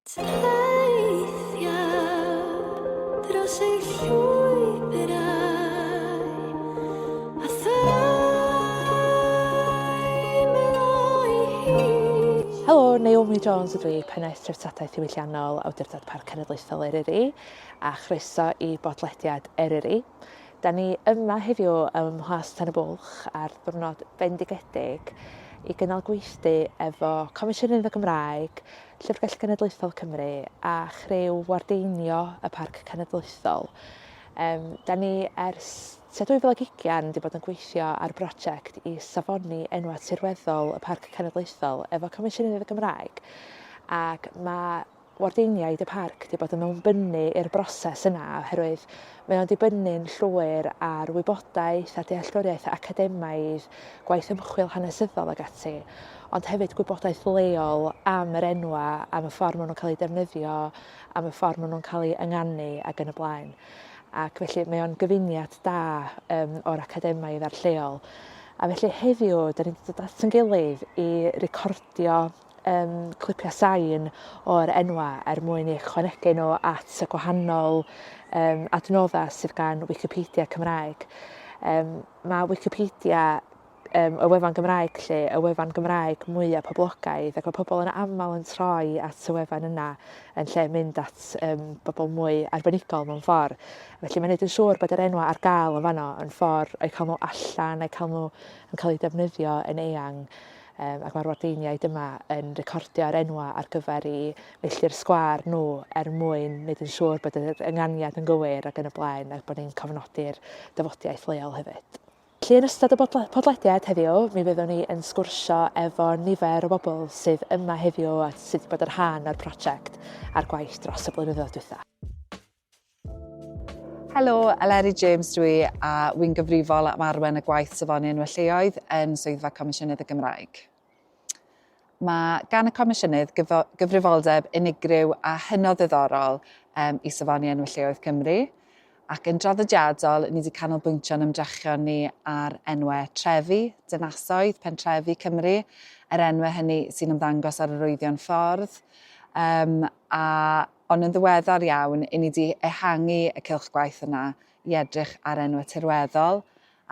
Teithiaf dros ei llwybrau a theimlo'i hun. Helo, Naomi Jones ydw i, Pennaeth Treftadaeth Ddiwylliannol Awdurdod Parc Cenedlaethol Eryri, a chroeso i bodlediad Eryri. Da ni yma heddiw ym Mhlas Tan y Bwlch ar ddiwrnod bendigedig i gynnal gweithdy efo Comisiynydd y Gymraeg, Llyfrgell Genedlaethol Cymru a chriw wardeinio y Parc Cenedlaethol. Um, da ni ers tua 2020 wedi bod yn gweithio ar brosiect i safoni enwau tirweddol y Parc Cenedlaethol efo Comisiynydd y Gymraeg ac mae wardeiniaid y parc 'di bod yn mewnbynnu i'r broses yna oherwydd mae o'n dibynnu'n llwyr ar wybodaeth a dealltwriaeth academaidd, gwaith ymchwil hanesyddol ac ati, ond hefyd gwybodaeth leol am yr enwa, am y ffordd maen nhw'n cael eu defnyddio, am y ffordd maen nhw'n cael eu ynganu ac yn y blaen. Ac felly mae o'n gyfuniad da um, o'r academaidd a'r lleol. A felly heddiw, da ni'n dod at yn gilydd i recordio um, clipiau sain o'r enwau er mwyn i ychwanegu nhw at y gwahanol um, adnoddau sydd gan Wikipedia Cymraeg. Um, mae Wikipedia um, y wefan Gymraeg lle, y wefan Gymraeg mwyaf poblogaidd, ac mae pobl yn aml yn troi at y wefan yna yn lle mynd at um, bobl mwy arbenigol mewn ffordd. Felly mae'n neud yn siŵr bod yr enwau ar gael yn fanno yn ffordd o'i cael nhw allan, a'i cael nhw yn cael eu defnyddio yn eang. Yym ac mae'r wardeiniaid yma yn recordio'r enwau ar gyfer eu milltir sgwâr nhw er mwyn wneud yn siŵr bod yr ynganiad yn gywir ac yn y blaen ac bod ni'n cofnodi'r dafodiaith leol hefyd. Felly yn ystod y podlediad heddiw mi fyddwn ni yn sgwrsio efo nifer o bobl sydd yma heddiw a sydd wedi bod yn rhan o'r prosiect a'r gwaith dros y blynyddoedd dwytha. Helo, Eleri James dwi a wy'n gyfrifol am arwain y gwaith safoni enwau lleoedd yn Swyddfa Comisiynydd y Gymraeg. Mae gan y Comisiynydd gyfrifoldeb unigryw a hynod ddiddorol um, i safoni enwau lleoedd Cymru ac yn draddodiadol ni wedi canolbwyntio'n ymdrechion ni ar enwau trefi, dinasoedd, pentrefi Cymru, yr enwau hynny sy'n ymddangos ar arwyddion ffordd um, a Ond yn ddiweddar iawn, 'yn ni 'di ehangu y cylch gwaith yna i edrych ar enwau tirweddol,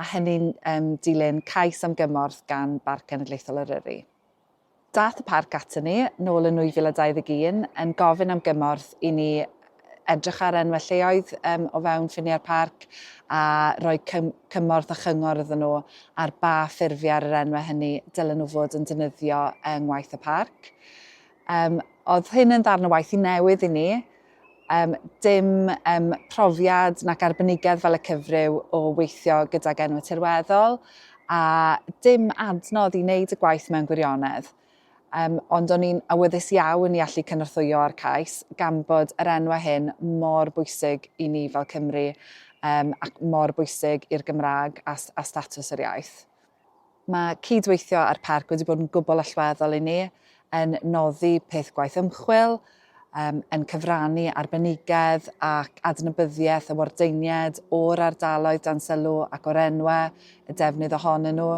a hynny'n yym dilyn cais am gymorth gan Barc Cenedlaethol Eryri. Daeth y parc aton ni nôl yn 2021 yn gofyn am gymorth i ni edrych ar enwau lleoedd yym o fewn ffiniau'r parc a rhoi cym- cymorth a chyngor iddyn nhw ar ba ffurfiau ar yr enwau hynny dylen nhw fod yn defnyddio yng ngwaith y parc. Um, oedd hyn yn ddarn o waith i newydd i ni. Um, dim um, profiad nac arbenigedd fel y cyfryw o weithio gydag enwau tirweddol a dim adnodd i wneud y gwaith mewn gwirionedd. Um, ond o'n i'n awyddus iawn i allu cynorthwyo â'r cais gan bod yr enwau hyn mor bwysig i ni fel Cymru um, ac mor bwysig i'r Gymraeg a, a statws yr iaith. Mae cyd-weithio â'r parc wedi bod yn gwbl allweddol i ni, yn noddi peth gwaith ymchwil, um, yn cyfrannu arbenigedd ac adnabyddiaeth y wardeiniaid o'r ardaloedd dan sylw ac o'r enwau, y defnydd ohonyn nhw.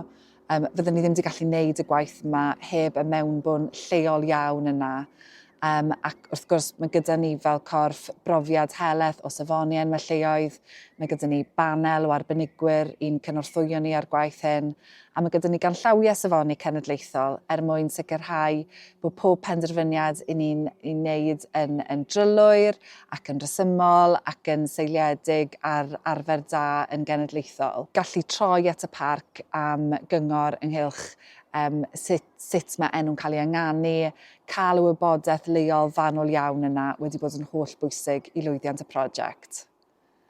Um, fyddwn ni ddim wedi gallu gwneud y gwaith yma heb y mewnbwn lleol iawn yna. Um, ac wrth gwrs, mae gyda ni fel corff brofiad helaeth o safoni enwau lleoedd, mae gyda ni banel o arbenigwyr i'n cynorthwyo ni ar gwaith hyn, a mae gyda ni ganllawiau safoni cenedlaethol er mwyn sicrhau bod pob penderfyniad i ni'n ei wneud yn, yn drylwyr ac yn rhesymol ac yn seiliedig ar arfer da yn genedlaethol. Gallu troi at y parc am gyngor ynghylch um, sut, sut mae enw'n cael ei ynganu, cael y wybodaeth leol fanwl iawn yna wedi bod yn holl bwysig i lwyddiant y prosiect.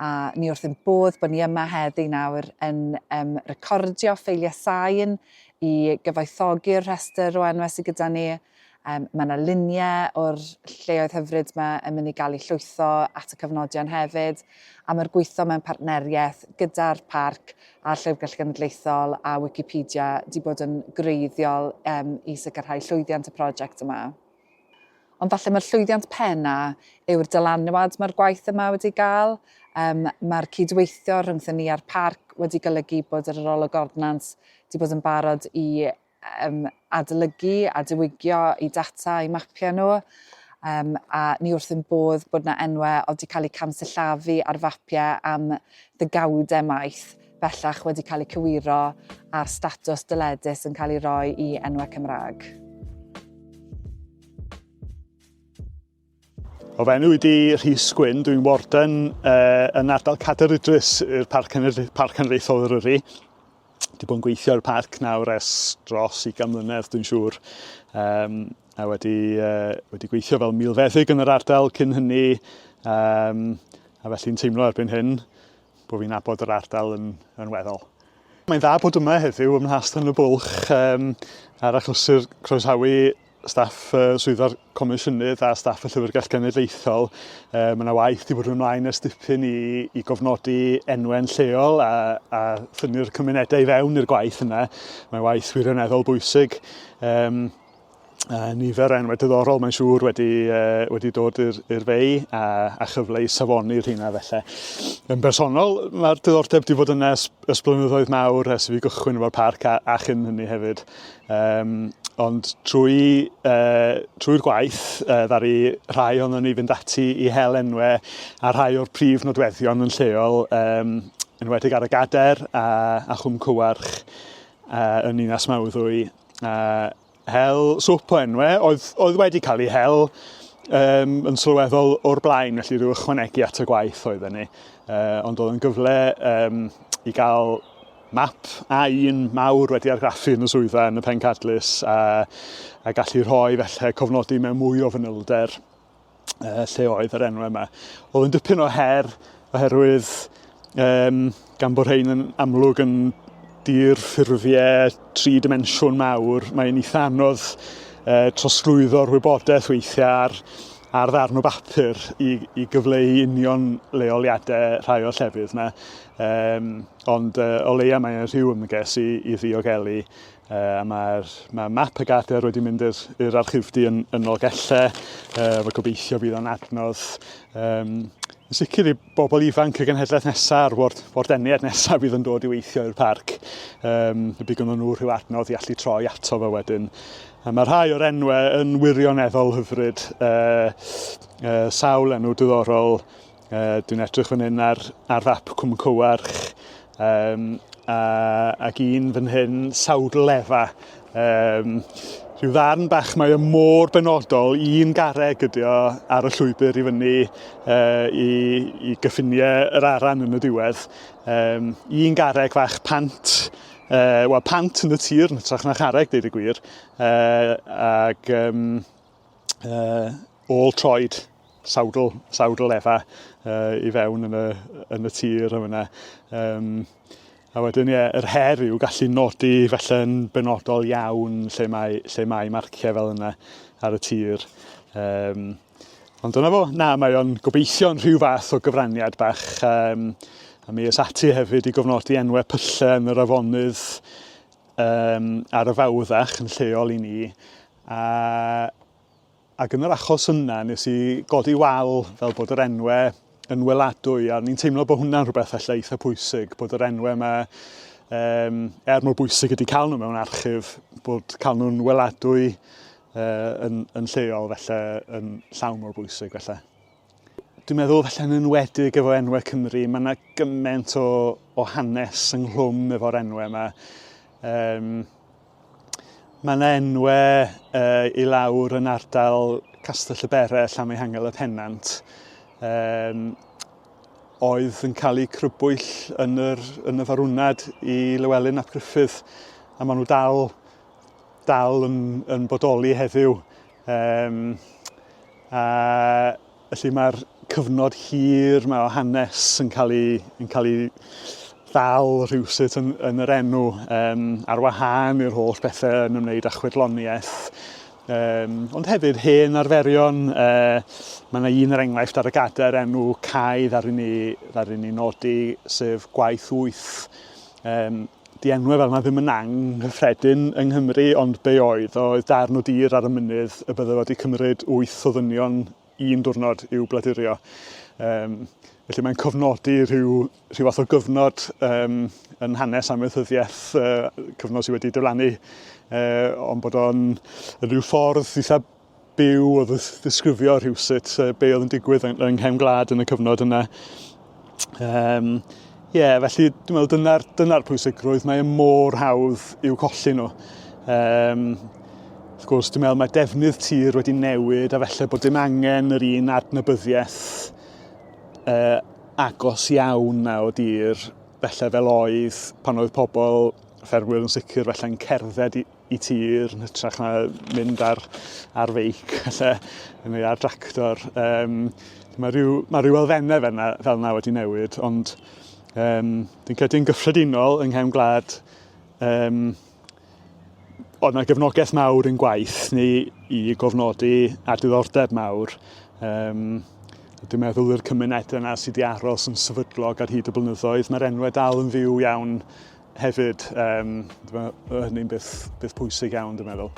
A ni wrth ein bodd bod ni yma heddi nawr yn um, recordio ffeiliau sain i gyfoethogi'r rhestr o enwau sydd gyda ni. Um, mae yna luniau o'r lleoedd hyfryd yma yn mynd i gael eu llwytho at y cofnodion hefyd, a mae'r gweithio mewn partneriaeth gyda'r parc a'r Llyfrgell Genedlaethol a Wikipedia 'di bod yn greiddiol um, i sicrhau llwyddiant y prosiect yma. Ond falle mae'r llwyddiant penna yw'r dylanwad mae'r gwaith yma wedi gael. Um, mae'r cydweithio rhyngthyn ni a'r parc wedi golygu bod yr arolwg ordnans wedi bod yn barod i um, adolygu a diwygio i data, i mapio nhw. Um, a ni wrth yn bodd bod na enwau oedd wedi cael eu camsillafu ar fapiau am ddegawdau maith bellach wedi cael eu cywiro a'r statws dyledus yn cael ei roi i enwau Cymraeg. O fy enw i di Rhys Gwyn, dwi'n warden uh, yn ardal Cader Idris i'r Parc, Parc Cenedlaethol Eryri. Di bod yn gweithio i'r parc nawr ers dros 20 mlynedd, dwi'n siŵr. Um, a wedi, uh, wedi gweithio fel milfeddyg yn yr ardal cyn hynny. Um, a felly'n teimlo erbyn hyn bod fi'n nabod yr ardal yn, yn weddol. Mae'n dda bod yma heddiw ym Mhlas Tan y Bwlch um, ar achlysur croesawu staff uh, swyddfa'r Comisiynydd a staff y Llyfrgell Genedlaethol. Uh, mae yna waith wedi bod yn ymlaen ers dipyn i, i gofnodi enwau'n lleol a, a thynnu'r cymunedau i fewn i'r gwaith yna. Mae'n waith wirioneddol bwysig. Um, a nifer o enwau diddorol mae'n siŵr wedi, uh, wedi dod i'r fei a, a chyfle i safoni'r rheina felly. Yn bersonol, mae'r diddordeb wedi bod yna ers, ers blynyddoedd mawr ers i fi gychwyn efo'r parc a, a chyn hynny hefyd. Um, ond trwy, uh, trwy'r gwaith, uh, ddaru rhai ohonon ni fynd ati i hel enwau a rhai o'r prif nodweddion yn lleol, um, enwedig ar y Gader a, a Chwm Cywarch uh, yn Ninas Mawddwy. A hel swp o enwau oedd, oedd wedi cael ei hel um, yn sylweddol o'r blaen, felly rhyw ychwanegu at y gwaith oedden ni. Uh, ond oedd yn gyfle um, i gael map A1 mawr wedi argraffu yn y swyddfa yn y pencadlys a, a gallu rhoi felly cofnodi mewn mwy o fanylder uh, lle oedd yr enwau yma. Oedd yn dipyn o her oherwydd um, gan bod rhain yn amlwg yn dir ffurfiau tri dimensiwn mawr, mae'n eitha anodd uh, trosglwyddo'r wybodaeth weithiau ar, ar ddarn o bapur i, i gyfleu union leoliadau rhai o'r llefydd yma. Um, ond uh, o leia mae'n rhyw ymgais i, i ddiogelu. Uh, a mae'r mae map y gader wedi mynd i'r archifdy yn, yn Nolgellau, uh, efo gobeithio bydd o'n adnodd. Um, yn sicr i bobl ifanc y genhedlaeth nesaf a'r ward, wardeniaid nesaf fydd yn dod i weithio i'r parc, um, y bydd gynnon nhw rhyw adnodd i allu troi ato fo wedyn. A mae rhai o'r enwau yn wirioneddol hyfryd, uh, uh, sawl enw diddorol. Uh, dwi'n edrych fan hyn ar, ar fap Cwm Cywarch, um, a, ac un fan hyn, Sawdl Efa. Um, rhyw ddarn bach mae o mor benodol, un garreg ydi o ar y llwybr i fyny uh, i, i gyffiniau yr aran yn y diwedd. Um, un garreg fach pant, uh, wel pant yn y tir yn hytrach na charreg, deud y gwir, uh, ac um, uh, ôl troed sawdl, sawdl efa uh, i fewn yn y, yn y tir yma. Um, a wedyn, ie, yr her yw gallu nodi felly'n benodol iawn lle mae, lle mae marciau fel yna ar y tir. Um, ond dyna fo, na, mae o'n gobeithio'n rhyw fath o gyfraniad bach. Um, a mi es ati hefyd i gofnodi enwau pyllau yn yr afonydd um, ar y Fawddach yn lleol i ni. A, ac yn yr achos yna, nes i godi wal fel bod yr enwau yn weladwy, a ni'n teimlo bod hwnna'n rhywbeth falle eitha pwysig, bod yr enwau yma, um, er mor bwysig ydy cael nhw mewn archif, bod cael nhw'n weladwy uh, yn, yn lleol felly yn llawn mor bwysig felly. Dwi'n meddwl falle yn enwedig efo enwau Cymru, mae yna gymaint o, o hanes ynghlwm efo'r enwau yma. Um, mae yna enwau uh, i lawr yn ardal Castell y Bere, Llanfihangel y Pennant, um, oedd yn cael eu crybwyll yn, yr, yn y farwnad i Lywelyn ap Gruffydd, a maen nhw dal, dal yn, yn bodoli heddiw. Um, a felly mae'r cyfnod hir mae o hanes yn cael ei, yn cael ei ddal rhywsut yn, yn yr enw, um, ar wahân i'r holl bethau yn ymwneud â chwedloniaeth. Um, ond hefyd hen arferion, uh, mae yna un er enghraifft ar y gadair enw cae ddaru ni, ddaru ni nodi, sef gwaith wyth. Um, Di enwau fel yna ddim yn anghyffredin yng Nghymru, ond be oedd? Oedd darn o dir ar y mynydd y bydde wedi cymryd wyth o ddynion un diwrnod i'w bladurio. Um, felly mae'n cofnodi rhyw, rhyw fath o gyfnod um, yn hanes amaethyddiaeth, uh, cyfnod sydd wedi diflannu, uh, ond bod o'n rhyw ffordd eitha byw o ddisgrifio rhywsut be oedd yn digwydd yng, yng nghefn gwlad yn y cyfnod yna. Um, yeah, felly dwi'n meddwl dyna'r dyna pwysigrwydd, mae e mor hawdd i'w colli nhw. Um, wrth gwrs, dwi'n meddwl mae defnydd tir wedi newid a felly bod dim angen yr un adnabyddiaeth uh, agos iawn na o dir felly fel oedd pan oedd pobl ffermwyr yn sicr felly'n cerdded i, i tir yn hytrach na mynd ar, ar feic falle, neu ar dractor. Um, mae rhyw, mae rhyw elfennau fel yna, fel yna wedi newid, ond um, dwi'n credu yn gyffredinol yng nghefn gwlad um, oedd yna gefnogaeth mawr yn gwaith ni i gofnodi a diddordeb mawr. Um, dwi'n meddwl i'r cymunedau yna sydd wedi aros yn sefydlog ar hyd y blynyddoedd, mae'r enwau dal yn fyw iawn hefyd. Um, mae hynny'n beth, beth pwysig iawn, dwi'n meddwl.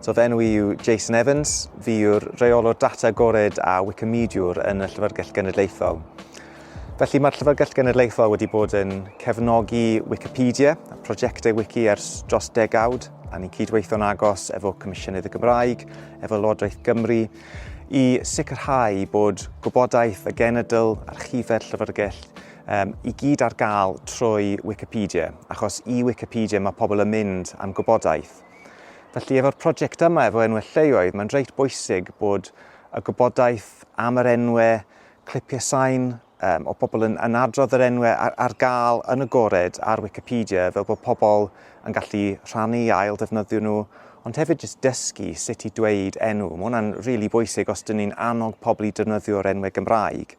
So fy enw i yw Jason Evans, fi yw'r rheolwr data agored a Wikimediwr yn y Llyfrgell Genedlaethol. Felly mae'r Llyfrgell Genedlaethol wedi bod yn cefnogi Wikipedia, prosiectau wiki ers dros degawd, a ni'n cydweithio'n agos efo Comisiynydd y Gymraeg, efo Lywodraeth Gymru, i sicrhau bod gwybodaeth y genedl, archifau'r llyfrgell, um, i gyd ar gael trwy Wikipedia, achos i Wikipedia mae pobl yn mynd am gwybodaeth. Felly efo'r prosiect yma, efo enwau lleoedd, mae'n reit bwysig bod y gwybodaeth am yr enwau, clipiau sain um, o pobl yn, yn adrodd yr enwau ar, ar gael yn agored ar Wikipedia, fel bod pobl yn gallu rhannu a ail-defnyddio nhw, ond hefyd jyst dysgu sut i dweud enw. Mae hwnna'n rili really bwysig os dyn ni'n annog pobl i defnyddio'r enwau Gymraeg,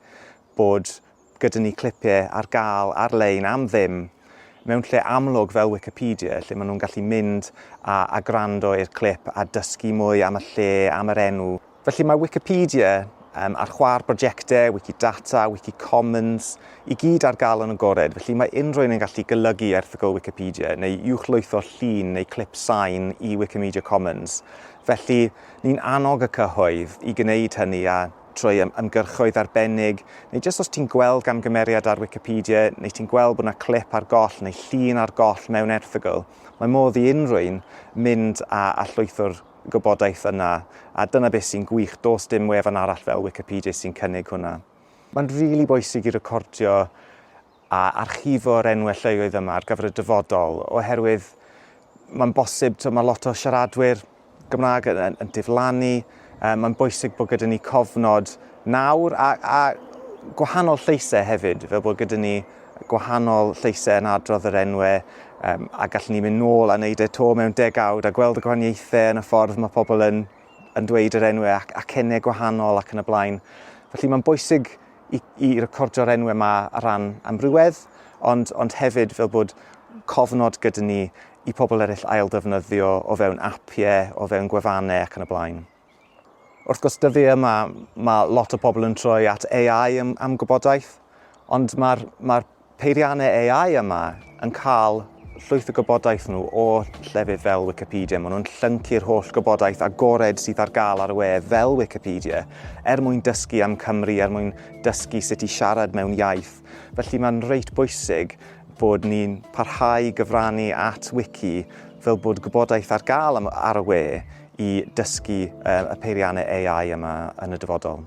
bod gyda ni clipiau ar gael ar-lein am ddim mewn lle amlwg fel Wikipedia, lle maen nhw'n gallu mynd a, a gwrando i'r clip a dysgu mwy am y lle, am yr enw. Felly mae Wikipedia um, a'r chwar brosiectau, Wikidata, Wikicommons, i gyd ar gael yn agored. Felly mae unrhyw un yn gallu golygu erthygl Wikipedia neu uwchlwytho llun neu clip sain i Wikimedia Commons. Felly ni'n annog y cyhoedd i gwneud hynny a trwy ymgyrchoedd arbennig, neu jyst os ti'n gweld gamgymeriad ar Wikipedia, neu ti'n gweld bod yna clip ar goll neu llun ar goll mewn erthygl, mae modd i unrhyw un mynd a, a llwytho'r gwybodaeth yna, a dyna beth sy'n gwych, does dim wefan arall fel Wikipedia sy'n cynnig hwnna. Mae'n rili really bwysig i recordio a archifo'r enwau lleoedd yma ar gyfer y dyfodol, oherwydd mae'n bosib, to, mae lot o siaradwyr Gymraeg yn, yn, yn diflannu, um, mae'n bwysig bod gyda ni cofnod nawr a, a gwahanol lleisau hefyd, fel bod gyda ni gwahanol lleisau yn adrodd yr enwau um, a gallwn ni mynd nôl a wneud e to mewn degawd a gweld y gwahaniaethau yn y ffordd mae pobl yn, yn dweud yr enwau ac acennau gwahanol ac yn y blaen. Felly mae'n bwysig i, i recordio'r enwau yma ar ran amrywedd, ond, ond hefyd fel bod cofnod gyda ni i pobl eraill ailddefnyddio o fewn apiau, o fewn gwefannau ac yn y blaen. Wrth gwrs, dyddiau yma, mae lot o pobl yn troi at AI am, am gwybodaeth, ond mae'r mae peiriannau AI yma yn cael llwyth o gwybodaeth nhw o llefydd fel Wikipedia. Maen nhw'n llyncu'r holl gwybodaeth agored sydd ar gael ar y we fel Wikipedia er mwyn dysgu am Cymru, er mwyn dysgu sut i siarad mewn iaith. Felly mae'n reit bwysig bod ni'n parhau i gyfrannu at Wiki fel bod gwybodaeth ar gael am, ar y we i dysgu uh, y peiriannau AI yma yn y dyfodol.